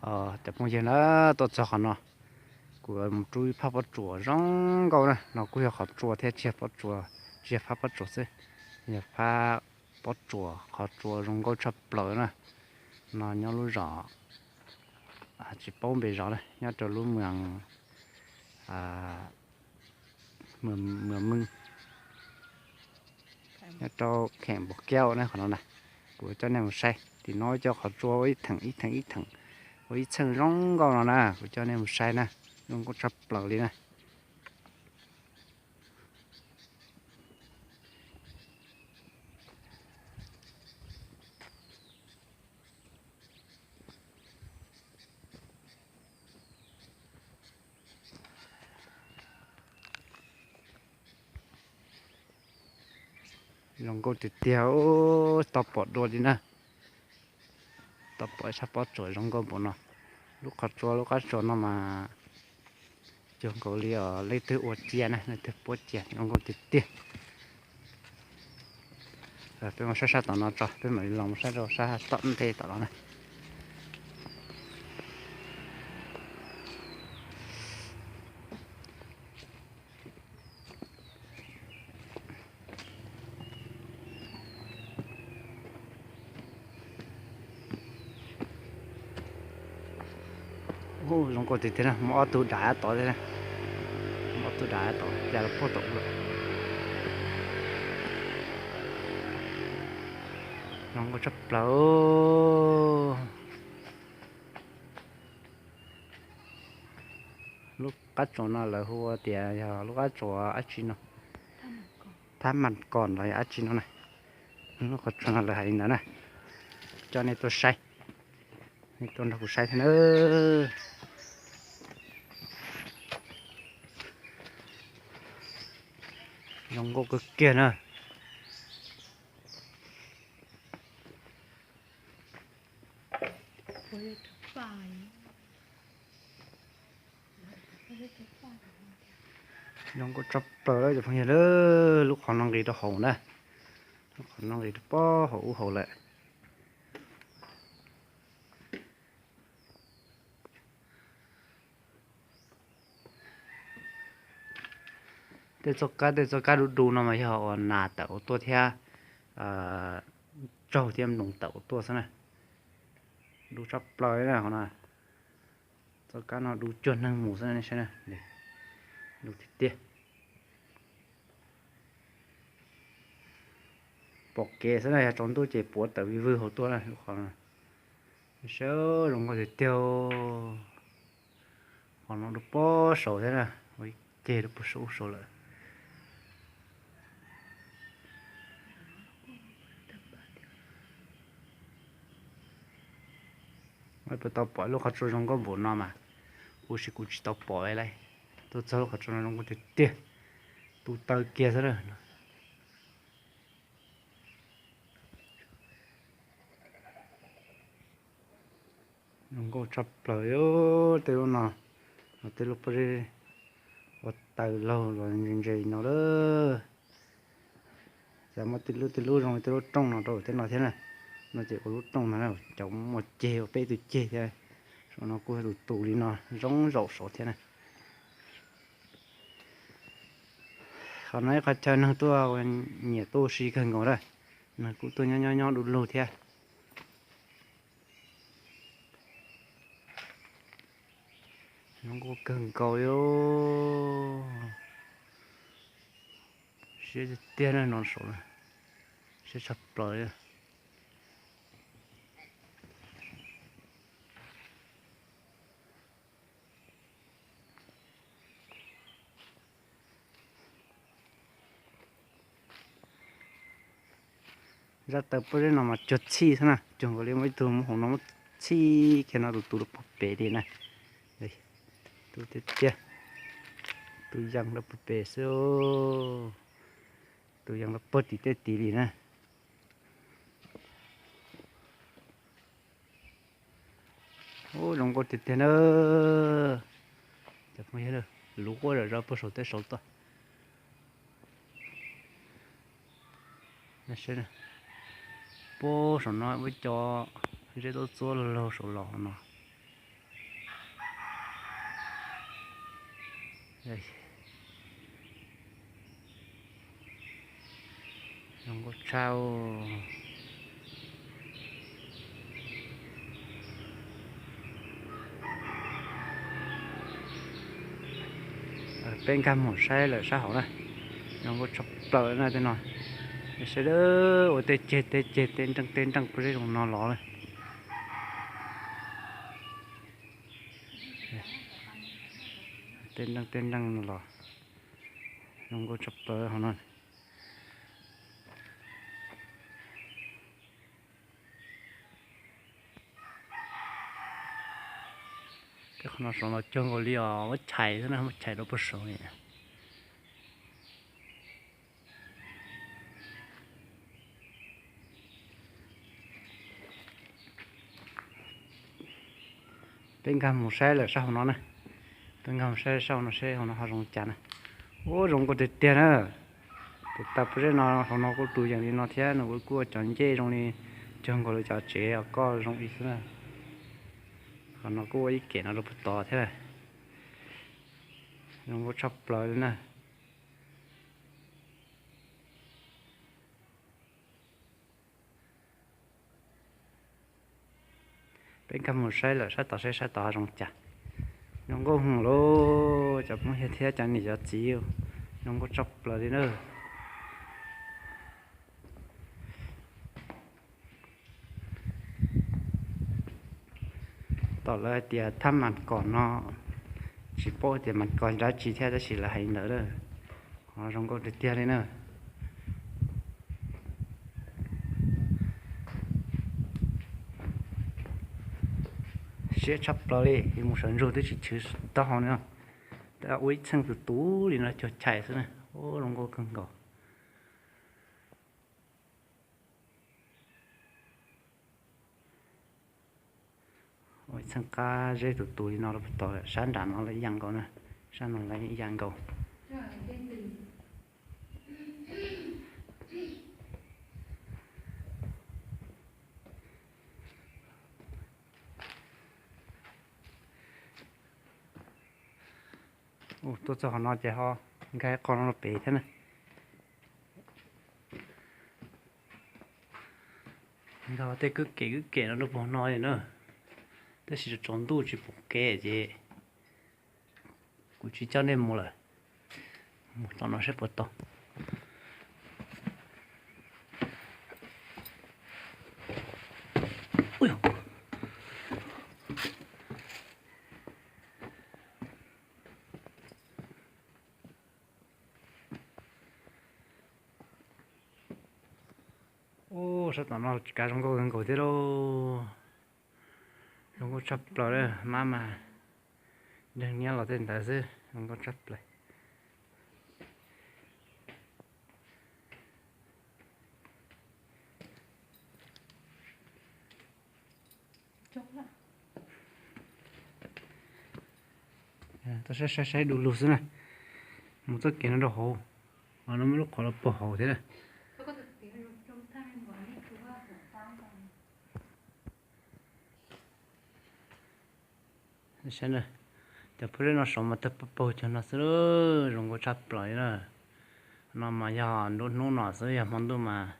Cov phooj ywg na, tuaj txog qhov no, kuv mus rub ib phab pob tsuas zoo nkauj na. No kuj yog qhov tsua thiab, tsis yog pob tsuas, tsis yog phab pob tsuas xwb, yog phab pob tsuas, qhov tsua zoo nkauj tshaj plaws na. No nyob lub zos, tsis paub npe zos na, nyob rau lub moos Mws Meej, nyob rau kheem Npauj Kiab na qhov no na. Kuv coj nej mus saib tim no, cov qhov tsua ua ib theem ib theem ib theem, ua ib txheej zoo nkauj no na, kuv coj nej mus saib na, zoo nkauj tshaj plaws li na. Zoo nkauj tiag tiag, tau pom dua li na. Tau pom ib sab pob tsuas zoo nkauj npaum no. Lub qhov tsua, lub qab tsua no mas cuag nkaus li leej twg ua cia na, leej twg puab cia, zoo nkauj tiag tiag. Peb mus saib sab tom no tso, peb mam li los mus saib rau sab tom ntej tom no na. Zoo nkauj tiag tiag na, muaj ob tug dav tod thiab, muaj ob tug dav tod ya los puag tom ub lawm. Zoo nkauj tshaj plaws. Lub qab tsua no lawv hu ua tias yog lub qab tsua dab tsi no, Thab Mas Kos los yog dab tsi no na. Lub qhov tsua no lawv hais li ntawd na. Coj nej tuaj saib, nej tuaj nrog kuv saib thiab na. Zoo nkauj kawg kiag na. Zoo nkauj tshaj plaws cov phooj ywg, lub qhov no nqis rau hauv na, lub qhov no nqis rau pob hauv ub hauv lawm. Tej txoj kab, tej txoj kab du du no mas yog uas nas tawm ua tuaj thiab, tsaug thiab mloog tawm ua tuaj xwb na. Du tshaj plaws na qhov no. Txoj kab no du cuag neeg mus xwb nej saib na. Du tiag tiag. Pom kev xwb na, yog tsaus ntuj ces puav tawm vij vwg hauv tuaj na lub qhov no. Saib zoo nkauj tiag tiag. Qhov no rau pob saud thiab na, ua ib ceg rau pob saud ub saud lawm. Puas tau pom lub qhov tsua zoo nkauj npaum no mas, ua si kuv tsis tau pom li. Tuaj txog lub qhov tsua no zoo nkauj tiag tiag, tu taw kiag xwb na. Zoo nkauj tshaj plaws. Tej lub no, tej lub pob zeb ua taws laug los ntse ntse no lawm. Ces muaj tej lub tej lub zoo li tej lub rooj no rau tej no thiab na. No ces ua lub rooj no na, cov muaj ceg ua peb tug ceg thiab. Saum no kuj tus tus li no zoo zaum saud thiab na. Qhov no ib qhov chaw neeg tuaj nyiam tuaj ua si kawg nkaus na. Neeg kuj tuaj nyob nyob nyob du lug thiab. Zoo nkauj kawg nkaus li. Siab tiag tiag na no saud, siab tshaj plaws li. Zaj taw pob zeb no mas cuag txhij xwb na, cuag nkaus li muaj ib tug muab hauv no muab txhij kiag no tus tus rau puag pem li na. Tus tiag tiag, tus yees rau puag pem xwb, tus yees rau puag tim tej tid li na. Ub, zoo nkauj tiag tiag na. Cov phooj ywg, luv quaj zom zaws puag saum tej saud tuaj. Puag saum no ua ib co zeb txob txuab laug laug saud los no. Zoo nkauj tshaj. Peb nkag mus saib lawm sab hauv na, zoo nkauj tshaj plaws na tej no. Saib ua tej ceg tej ceg tej nreej tej nreej puag zeb zoo no los lawm. Tej nreej tej nreej no los zoo nkauj tshaj plaws hauv no. Tej qhov no saum no cog nkaus li os, muab chais xwb na, muab chais rau puag saud li. Peb nkag mus saib lawm sab hauv no na. Peb nkag mus saib sab hauv no seb hauv no ho zoo li cas na. Ua zoo nkauj tiag tiag na. Tus taw puag zeb no hauv no kuj tus yeem li no thiab, nws kuj ua cov ncej zoo li cog nkaus li cov tsev os, koj zoo li xwb na. Qhov no kuj ua ib kem no rau puag tod thiab. Zoo nkauj tshaj plaws li na. Peb nkag mus saib lawm sab tod seb sab tod zoo cas. Zoo nkauj heev lauj, cov phooj ywg thiab cov niam cov txiv, zoo nkauj tshaj plaws li na. Tom lawv hais tias thaj Mas Kom no, tsis paub tias Mas Kom dab tsi thiab tab sis lawv hais li ntawd. Qhov zoo nkauj tiag tiag li na. Siab tshaj plaws li, mus sawv ntsug twb tsis chwv taub hau li no. Ua ib txheej tus tus li no cuag chais xwb na. Ua zoo nkauj kawg nkaus. Ua ib txheej qab zeb tus tus li no rau puag tod, sab nram no los ib yam nkaus na, sab no los ib yam nkaus. Tuaj txog qhov no ces ho nkag qhov no rau pem thiab na. Nkag tej kwj kem kwj kem no rau puag no li na, tab sis tsaus ntuj tsis pom kev ces kuv tsis coj nej mus lawm. Mus tom no saib puas tau. Ub, sab tom no tsis kav zoo nkauj kawg nkaus thiab lauj. Zoo nkauj tshaj plaws, mab mas nreg nyiab los tej ntawd xwb, zoo nkauj tshaj plaws. Tuaj saib saib saib du lug xwb na. Mus txoj kev no rau hauv, no muaj lub qhov los puag hauv thiab na. Saib na, cov phooj ywg no saum mas tawg paug paug cov no xwb, zoo nkauj tshaj plaws li na. No mas yog nruab hnub no xwb, yog hmo ntuj mas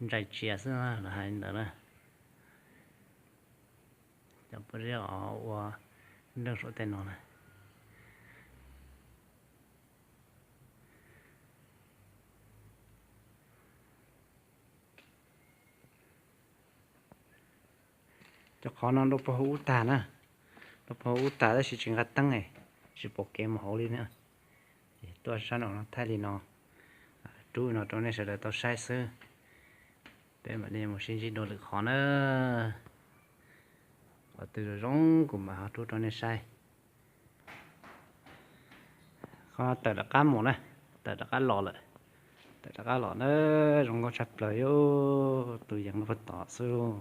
ntsais tsias xwb na, lawv hais li ntawd na. Cov pob zeb os ua nreej saum tej no na. Cov qhov no rau puag hauv ub tag na, rau puag hauv ub tag tab sis tsis nqa teeb, tsis pom kev mus hauv li na. Ces tuaj sab nraum no thaij li no, rub no rau nej sawv daws tau saib xwb. Peb mam li mus sib ntsib dua lwm qhov na. Qhov twg zoo zoo kuv mam ho rub rau nej saib. Qhov no tawm rov qab mus na, tawm rov qab los lawm, tawm rov qab los na, zoo nkauj tshaj plaws, tus yees no puag tom xwb.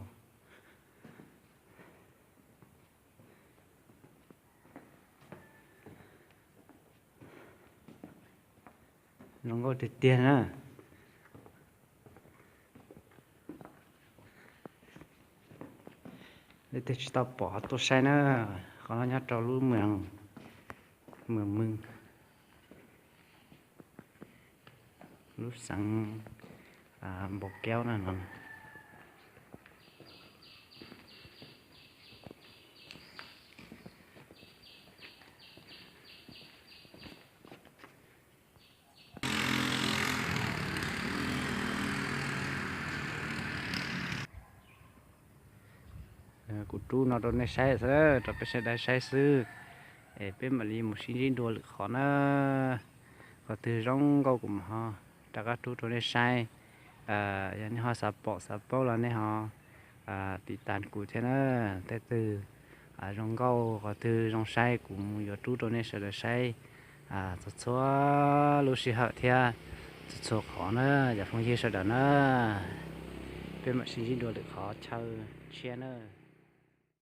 Zoo nkauj tiag tiag na. Leej twg tsis tau pom tuaj saib na, qhov no nyob rau lub moos, moos Mws, Lub xeev Npau Kaub na no. Kuv rub no rau nej saib xwb, rau peb sawv daws saib xwb, es peb mam li mus sib ntsib dua lwm qhov na. Qhov twg zoo nkauj kuv mam ho rov qab rub rau nej saib. Yog nej ho xav pom xav paub los nej ho tiv tas kuv thiab na. Tej twg zoo nkauj, qhov twg zoo saib kuv mus yuav rub rau nej sawv daws saib txhua txhua lub sij hawm thiab txhua txhua qhov na, cov phooj ywg sawv daws na. Peb mam sib ntsib dua lwm qhov chaw tshiab na.